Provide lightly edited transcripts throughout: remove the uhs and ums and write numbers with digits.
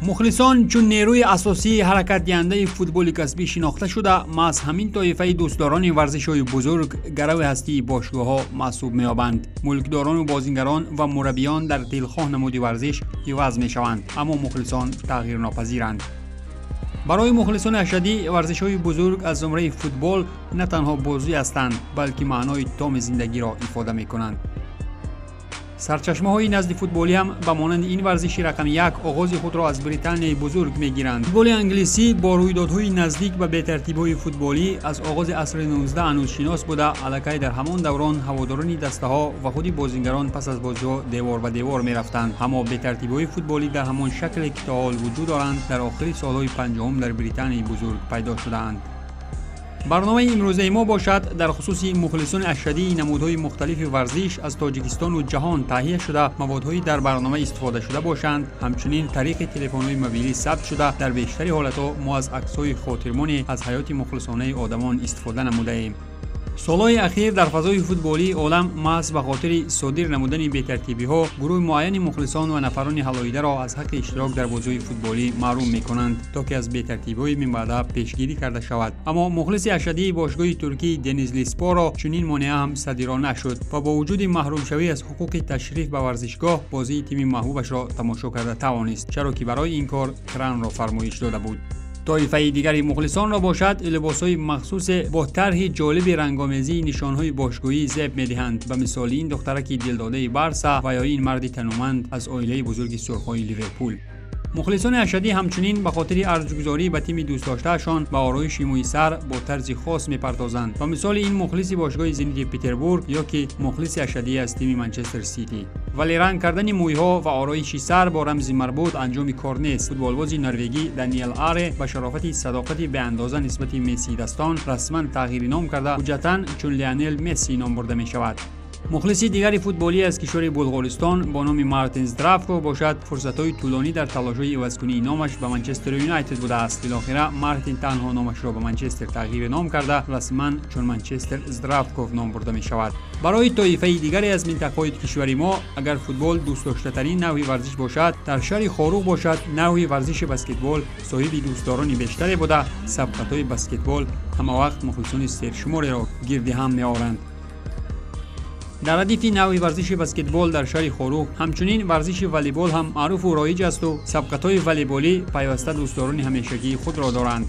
Мухлисон чун нерӯи асосии ҳаракатдиҳандаи футболи касбӣ шинохта шуда, маҳз ҳамин тоифаи дӯстдорони варзишҳои бузург гарави ҳастии бошгоҳҳо маҳсуб меёбанд. Мулкдорону бозингарон ва мураббиён дар дилхоҳ намуди варзиш иваз мешаванд, аммо мухлисон тағйирнопазиранд. Барои мухлисони ашаддӣ варзишҳои бузург аз зумраи футбол на танҳо бозӣ ҳастанд, балки маънои томи зиндагиро ифода мекунанд. Сарчашмаҳои назди футболӣ ҳам ба монанди ин варзиши рақами як оғози худро аз Британияи бузург мегиранд. Футболи англисӣ бо рӯйдодҳои наздик ба бетартибҳои футболӣ аз оғози асри 19 ҳанӯз шинос буда, аллакай дар ҳамон даврон ҳаводорони дастаҳо ва худи бозингарон пас аз бозиҳо девор ба девор мерафтанд. Аммо бетартибҳои футболӣ дар ҳамон шакле ки то ҳол вуҷуд доранд, дар охири солҳои 50 дар Британияи бузург пайдо шудаанд. Барномаи имрӯзаи мо бошад дар хусуси мухлисони ашаддии намудҳои мухталифи варзиш аз Тоҷикистону ҷаҳон таҳия шуда, маводҳои дар барнома истифода шуда бошанд, ҳамчунин тариқи телефонҳои мобилӣ сабт шуда, дар бештари ҳолатҳо мо аз аксҳои хотирмоне аз ҳаёти мухлисонаи одамон истифода намудаем. Солҳои ахир дар фазои футболии олам маҳз ба хотири содир намудани бетартибиҳо гурӯҳи муайяни мухлисон ва нафарони ҳалоидаро аз ҳаққи иштирок дар бозиҳои футболӣ маҳрум мекунанд, то ки аз бетартибиҳои минбаъда пешгирӣ карда шавад. Аммо мухлиси ашаддии бошгоҳи туркии Денизлиспорро чунин монеа ҳам садиро нашуд ва бо вуҷуди маҳрумшавӣ аз ҳуқуқи ташриф ба варзишгоҳ бозии тими маҳбубашро тамошо карда тавонист, чаро ки барои ин кор кранро фармоиш дода буд. Тоифаи дигари мухлисонро бошад либосҳои махсусе бо тарҳи ҷолиби рангомезии нишонҳои бошгоҳӣ зеб медиҳанд, ба мисоли ин духтараки дилдодаи Барса ва ё ин марди тануманд аз оилаи бузурги сурхҳои Ливерпул. Мухлисони ашаддӣ ҳамчунин ба хотири арҷгузорӣ ба тими дӯстдоштаашон ба ороиши мӯи сар бо тарзи хос мепартозанд, ба мисоли ин мухлиси бошгоҳи Зенити Петербург ё ки мухлиси ашаддӣ аз тими Манчестер Сити. Вале ранг кардани мӯйҳо ва ороиши сар бо рамзи марбут анҷоми кор нест. Футболбози норвегӣ Даниел Аре ба шарофати садоқати беандоза нисбати Месси дастон расман тағйири ном карда, ҳуҷҷатан чун Лионел Месси ном бурда мешавад. Мухлиси дигари футболӣ аз кишвари Булғористон бо номи Мартин Здравко бошад, фурсатҳои тӯлонӣ дар талошҳои ивазкунии номаш ба Манчестер Юнайтед будааст. Билохира Мартин танҳо номашро ба Манчестер тағйири ном карда, расман чун Манчестер Здравков ном бурда мешавад. Барои тоифаи дигаре аз минтақаҳои кишвари мо агар футбол дӯстдоштатарин навъи варзиш бошад, дар шаҳри Хоруғ бошад навъи варзиши баскетбол соҳиби дӯстдорони бештаре буда, сабқатҳои баскетбол ҳамавақт мухлисони сершумореро гирди ҳам меоранд. Дар радифи навъи варзиши баскетбол дар шаҳри Хоруғ ҳамчунин варзиши волейбол ҳам маъруфу роиҷ асту сабқатҳои волейболӣ пайваста дӯстдорони ҳамешагии худро доранд.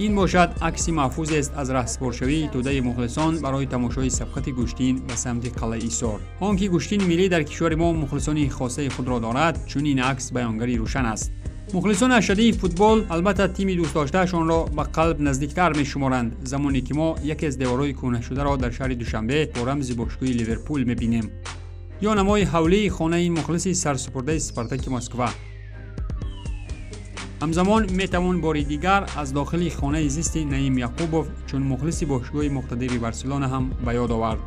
Ин бошад акси маҳфузест аз раҳсипоршавии тӯдаи мухлисон барои тамошои сабқати гӯштин ба самти қалъаи Исор. Он ки гӯштини миллӣ дар кишвари мо мухлисони хосаи худро дорад, чунин акс баёнгари рӯшан аст. Мухлисони ашаддии футбол албатта тими дӯстдоштаашонро ба қалб наздиктар мешуморанд, замоне ки мо яке аз деворҳои кӯҳнашударо дар шаҳри Душанбе бо рамзи бошгоҳи Ливерпул мебинем ё намои ҳавлии хонаи мухлиси сарсупурдаи Спартаки Москва. Ҳамзамон метавон бори дигар аз дохили хонаи зисти Наим Яқубов чун мухлиси бошгоҳи муқтадири Барселона ҳам ба ёд овард.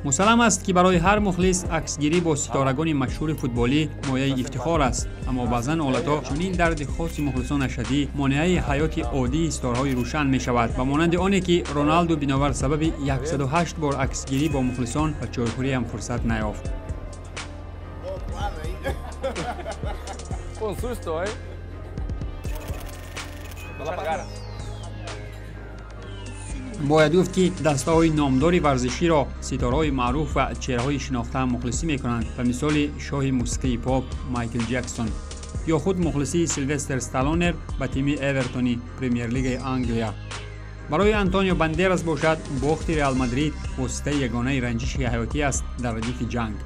Мусаллам аст ки барои ҳар мухлис аксгирӣ бо ситорагони машҳури футболӣ мояи ифтихор аст, аммо баъзан ҳолатҳо чунин дарди хоси мухлисон ашаддӣ монеаи ҳаёти оддии ситораҳои рӯшан мешавад, ба монанди оне ки Роналду бинобар сабаби 108 бор аксгирӣ бо мухлисон ба чойхӯрӣ ҳам фурсат наёфт. Бояд гуфт ки дастаҳои номдори варзиширо ситораҳои маъруф ва чеҳраҳои шинохта мухлисӣ мекунанд, ба мисоли шоҳи мусиқии поп Майкл Ҷексон ё худ мухлисии Силвестер Сталлонер ба тими Эвертони Премер-лигаи Англия. Барои Антонио Бандерас бошад бохти Реал Мадрид воситаи ягонаи ранҷиши ҳаётӣ аст дар радифи ҷанг.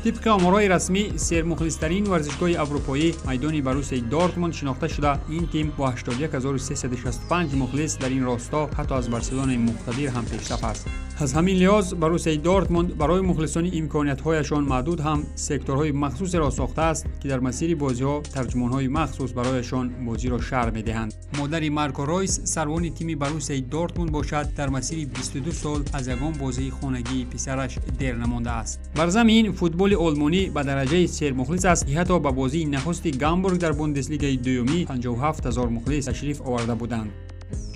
Тибқи оморҳои расмӣ сермухлистарин варзишгоҳи аврупоӣ майдони Боруссияи Дортмунд шинохта шуда, ин тим бо 81365 мухлис дар ин росто ҳатто аз Барселонаи муқтадир ҳам пешсаф аст. Аз ҳамин лиҳоз Боруссияи Дортмунд барои мухлисони имкониятҳояшон маҳдуд ҳам секторҳои махсусеро сохтааст, ки дар масири бозиҳо тарҷумонҳои махсус барояшон бозиро шарҳ медиҳанд. Модари Марко Ройс сарвони тими Боруссияи Дортмунд бошад, дар масири 22 сол аз ягон бозии хонагии писараш дер намондааст. Бар замин футболи олмонӣ ба дараҷаи сермухлис аст, ки ҳатто ба бозии нахусти Гамбург дар Бундеслигаи дуюмӣ 57 000 мухлис ташриф оварда буданд.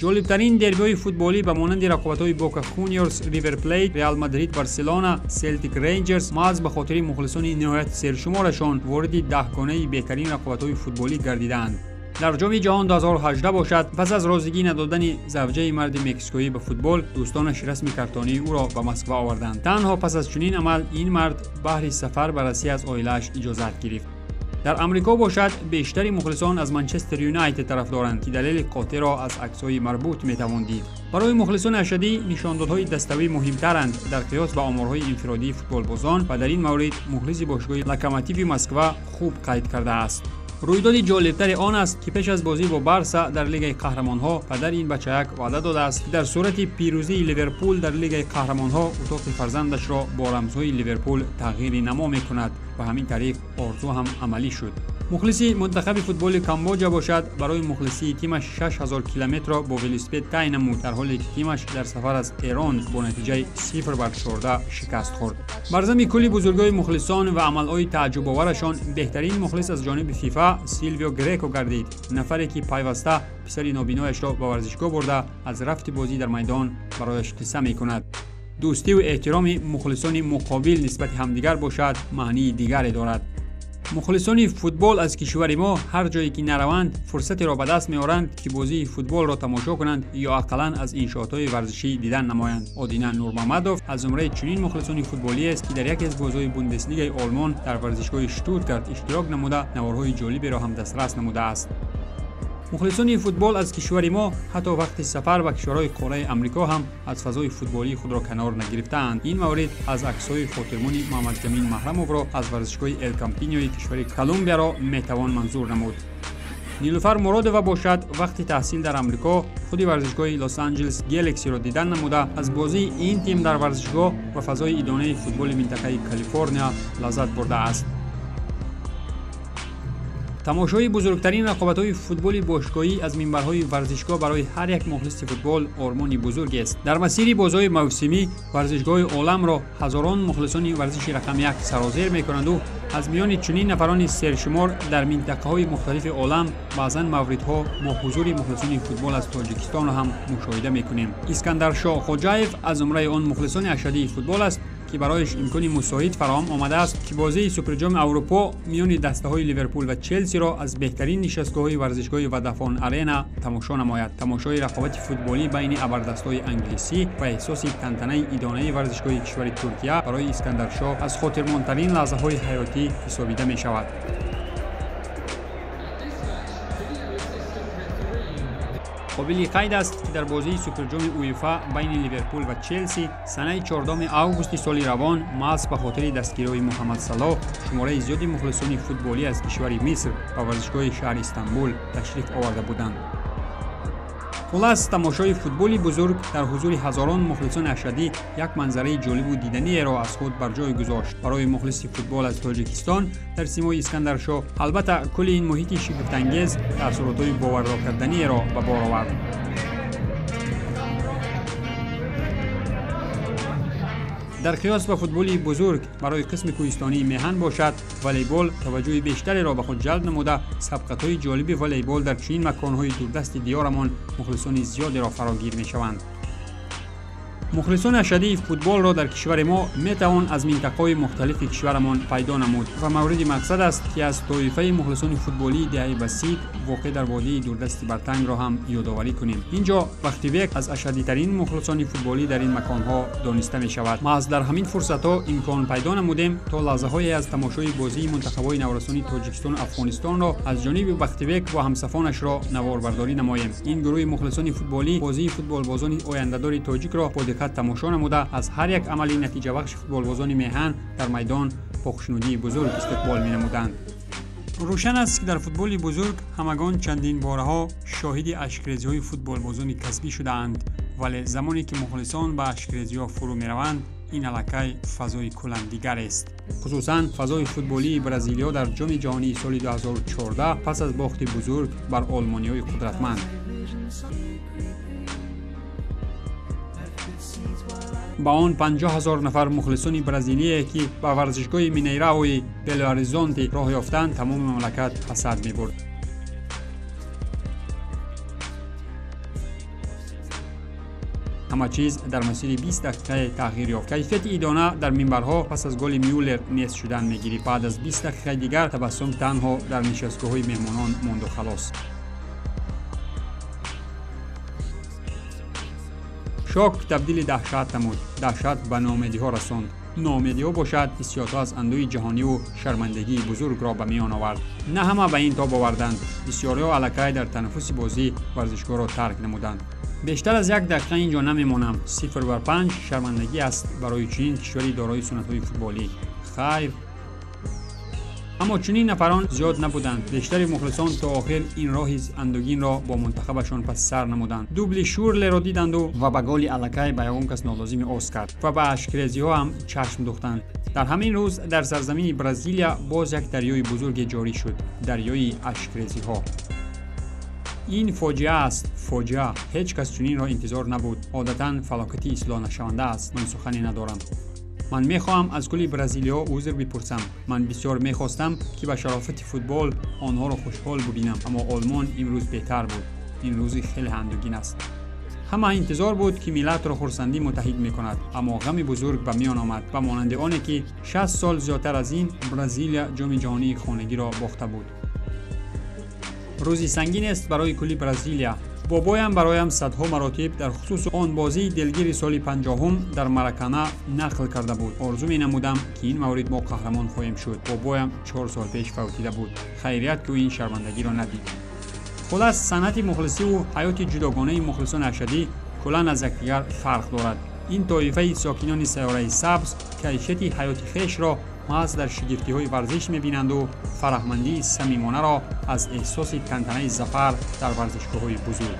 Ҷолибтарин дербиҳои футболӣ ба монанди рақобатҳои Бока Хуниорс, Ривер Плейт, Реал Мадрид, Барселона, Селтик Рейнҷерс маҳз ба хотири мухлисони ниҳоят сершуморашон вориди даҳгонаи беҳтарин рақобатҳои футболӣ гардидаанд. Дар ҷоми ҷаҳон 2018 бошад, пас аз розигӣ надодани завҷаи марди мексикоӣ ба футбол, дӯстонаш расми картонии ӯро ба Москва оварданд. Танҳо пас аз чунин амал ин мард баҳри сафар ба Россия аз оилааш иҷозат гирифт. Дар Амрико бошад, бештари мухлисон аз Манчестер Юнайтед тарафдоранд, ки далели қотеъро аз аксҳои марбут метавон дид. Барои мухлисони ашаддӣ нишондодҳои даставӣ муҳимтаранд дар қиёс ба оморҳои инфиродии футболбозон ва дар ин маврид мухлиси бошгоҳи Локомотиви Москва хуб қайд кардааст. Рӯйдоди ҷолибтари он аст, ки пеш аз бозӣ бо Барса дар Лигаи қаҳрамонҳо падари ин бачаяк ваъда додааст, ки дар сурати пирӯзии Ливерпул дар Лигаи қаҳрамонҳо утоқи фарзандашро бо рамзҳои Ливерпул тағйири намо мекунад ва ҳамин тариқ орзу ҳам амалӣ шуд. Мухлиси мунтахаби футболи Камбоҷа бошад, барои мухлисии тимаш 6000 километрро бо велосипед тай намуд, дар ҳоле ки тимаш дар сафар аз Эрон бо натиҷаи 0-14 шикаст хӯрд. Бар зами кулли бузургои мухлисон ва амалҳои тааҷҷубоварашон беҳтарин мухлис аз ҷониби ФИФА Силвио Греко гардид, нафаре ки пайваста писари нобинояшро ба варзишгоҳ бурда аз рафти бозӣ дар майдон барояш қисса мекунад. Дӯстиву эҳтироми мухлисони муқобил нисбати ҳамдигар бошад маънии дигаре дорад. Мухлисони футбол аз кишвари мо ҳар ҷое ки нараванд фурсатеро ба даст меоранд, ки бозии футболро тамошо кунанд ё ақаллан аз иншоотҳои варзишӣ дидан намоянд. Одина Нурмамадов аз зумраи чунин мухлисони футболиест, ки дар яке аз бозиҳои Бундеслигаи Олмон дар варзишгоҳи Штутгарт иштирок намуда наворҳои ҷолиберо ҳам дастрас намудааст. Мухлисони футбол аз кишвари мо ҳатто вақти сафар ба кишварҳои қораи Амрико ҳам аз фазои футболии худро канор нагирифтаанд. Ин маврид аз аксҳои хотирмони Муҳаммадҷамил Маҳрамовро аз варзишгоҳи Эл Кампиниои кишвари Колумбияро метавон манзур намуд. Нилуфар Муродова бошад, вақти таҳсил дар Амрико худи варзишгоҳи Лос-Анҷелес Гелексиро дидан намуда аз бозии ин тим дар варзишгоҳ ва фазои идонаи футболи минтақаи Калифорния лаззат бурдааст. Тамошои бузургтарин рақобатҳои футболи бошгоҳӣ аз минбарҳои варзишгоҳ барои ҳар як мухлиси футбол ормони бузургест. Дар масири бозиҳои мавсимӣ варзишгоҳи оламро ҳазорон мухлисони варзиши рақами як сарозер мекунанду аз миёни чунин нафарони сершумор дар минтақаҳои мухталифи олам баъзан мавридҳо мо ҳузури мухлисони футбол аз Тоҷикистонро ҳам мушоҳида мекунем. Искандаршоҳ Хоҷаев аз зумраи он мухлисони ашаддии футбол аст, ки барояш имкони мусоид фароҳам омадааст, ки бозии суперҷоми Аврупо миёни дастаҳои Ливерпул ва Челсиро аз беҳтарин нишастгоҳҳои варзишгоҳи Водафон Арена тамошо намояд. Тамошои рақобати футболӣ байни абардастҳои англисӣ ва эҳсоси тантанаи идонаи варзишгоҳи кишвари Туркия барои Искандаршоҳ аз хотирмонтарин лаҳзаҳои ҳаётӣ ҳисобида мешавад. Қобили қайд аст, ки дар бозии суперҷоми УЕФА байни Ливерпул ва Челси санаи 14 августи соли равон маҳз ба хотири дастгириҳои Муҳаммад Салоҳ шумораи зиёди мухлисони футболӣ аз кишвари Миср ба варзишгоҳи шаҳри Истанбул ташриф оварда буданд. Хулас, тамошои футболи бузург дар ҳузури ҳазорон мухлисони ашаддӣ як манзараи ҷолибу диданиеро аз худ бар ҷой гузошт. Барои мухлиси футбол аз Тоҷикистон дар симои Искандаршоҳ албатта кулли ин муҳити шигифтангез таассуротҳои боваррокарданиеро ба бор овард. Дар қиёс ба футболи бузург барои қисми кӯҳистонии меҳан бошад, волейбол таваҷҷӯҳи бештареро ба худ ҷалб намуда сабқатҳои ҷолиби волейбол дар чунин маконҳои дурдасти диёрамон мухлисони зиёдеро фарогир мешаванд. Мухлисони ашаддии футболро дар кишвари мо метавон аз минтақаҳои мухталифи кишварамон пайдо намуд ва мавриди мақсад аст, ки аз тоифаи мухлисони футболии деҳаи Басид воқеъ дар водии дурдасти Бартангро ҳам ёдоварӣ кунем. Ин ҷо Бахтибек аз ашаддитарин мухлисони футболӣ дар ин маконҳо дониста мешавад. Маҳз дар ҳамин фурсатҳо имкон пайдо намудем, то лаҳзаҳое аз тамошои бозии мунтахабҳои наврасони Тоҷикистону Афғонистонро аз ҷониби Бахтибек ва ҳамсафонашро наворбардорӣ намоем. Ин гурӯҳи мухлисони футболӣ бозии футболбозони ояндадори тоҷикро бо диққат тамошо намуда аз ҳар як амали натиҷабахши футболбозони меҳан дар майдон бо хушнудии бузург истиқбол менамуданд. Рӯшан аст, ки дар футболи бузург ҳамагон чандин бораҳо шоҳиди ашкрезиҳои футболбозони касбӣ шудаанд, вале замоне ки мухлисон ба ашкрезиҳо фурӯ мераванд, ин аллакай фазои куллан дигарест. Хусусан фазои футболии бразилиё дар ҷоми ҷаҳонии соли 2014 пас аз бохти бузург бар олмониҳои қудратманд. Ба он 50 000 нафар мухлисони бразилие, ки ба варзишгоҳи Минейраои Белоаризонти роҳ ёфтанд, тамоми мамлакат ҳасад мебурд. Ҳама чиз дар масири 20 дақиқа тағйир ёфт. Кайфияти идона дар минбарҳо пас аз голи Мюллер нест шудан мегирифт. Баъд аз 20 дақиқаи дигар табассум танҳо дар нишастгоҳҳои меҳмонон монду халос. Шок табдили даҳшат намуд. Даҳшат ба ноумедиҳо расонд. Ноумедиҳо бошад ҳиссиётҳо аз андӯҳи ҷаҳониву шармандагии бузургро ба миён овард. На ҳама ба ин тоб оварданд. Бисёриҳо аллакай дар танаффуси бозӣ варзишгоҳро тарк намуданд. Бештар аз як дақиқа ин ҷо намемонам. 0-5 шармандагӣ аст барои чунин кишвари дорои суннатҳои футболӣ. Хайр. Аммо чунин нафарон зиёд набуданд. Бештари мухлисон то охир ин роҳи андӯгинро бо мунтахабашон паси сар намуданд. Дубли Шурлеро диданду ва ба голи аллакай ба ягон кас нолозими оз кард ва ба ашкрезиҳо ҳам чашм духтанд. Дар ҳамин рӯз дар сарзамини Бразилия боз як дарёи бузурге ҷорӣ шуд, дарёи ашкрезиҳо. Ин фоҷиа аст, фоҷиа. Ҳеҷ кас чунинро интизор набуд. Одатан фалокати ислоҳнашаванда аст. Ман сухане надорам. Ман мехоҳам аз кулли бразилиҳо узр бипурсам. Ман бисёр мехостам, ки ба шарофати футбол онҳоро хушҳол бубинам, аммо Олмон имрӯз беҳтар буд. Ин рӯзи хеле андӯгин аст. Ҳама интизор буд, ки миллатро хурсандӣ муттаҳид мекунад, аммо ғами бузург ба миён омад, ба монанди оне ки 60 сол зиёдтар аз ин Бразилия ҷоми ҷаҳонии хонагиро бохта буд. Рӯзи сангин аст барои кулли Бразилия. Бобоям бароям садҳо маротиб дар хусуси он бозии дилгири соли 50-ум дар Маракана нақл карда буд. Орзу менамудам, ки ин маврид мо қаҳрамон хоҳем шуд. Бобоям 4 сол пеш фавтида буд. Хайрият, ки ӯ ин шармандагиро надид. Хулас, санъати мухлисиву ҳаёти ҷудогонаи мухлисони ашадӣ куллан аз якдигар фарқ дорад. Ин тоифаи сокинони сайёраи сабз кайфияти ҳаёти хешро маҳз дар шигифтиҳои варзиш мебинанду фараҳмандии самимонаро аз эҳсоси тантанаи зафар дар варзишгоҳҳои бузург.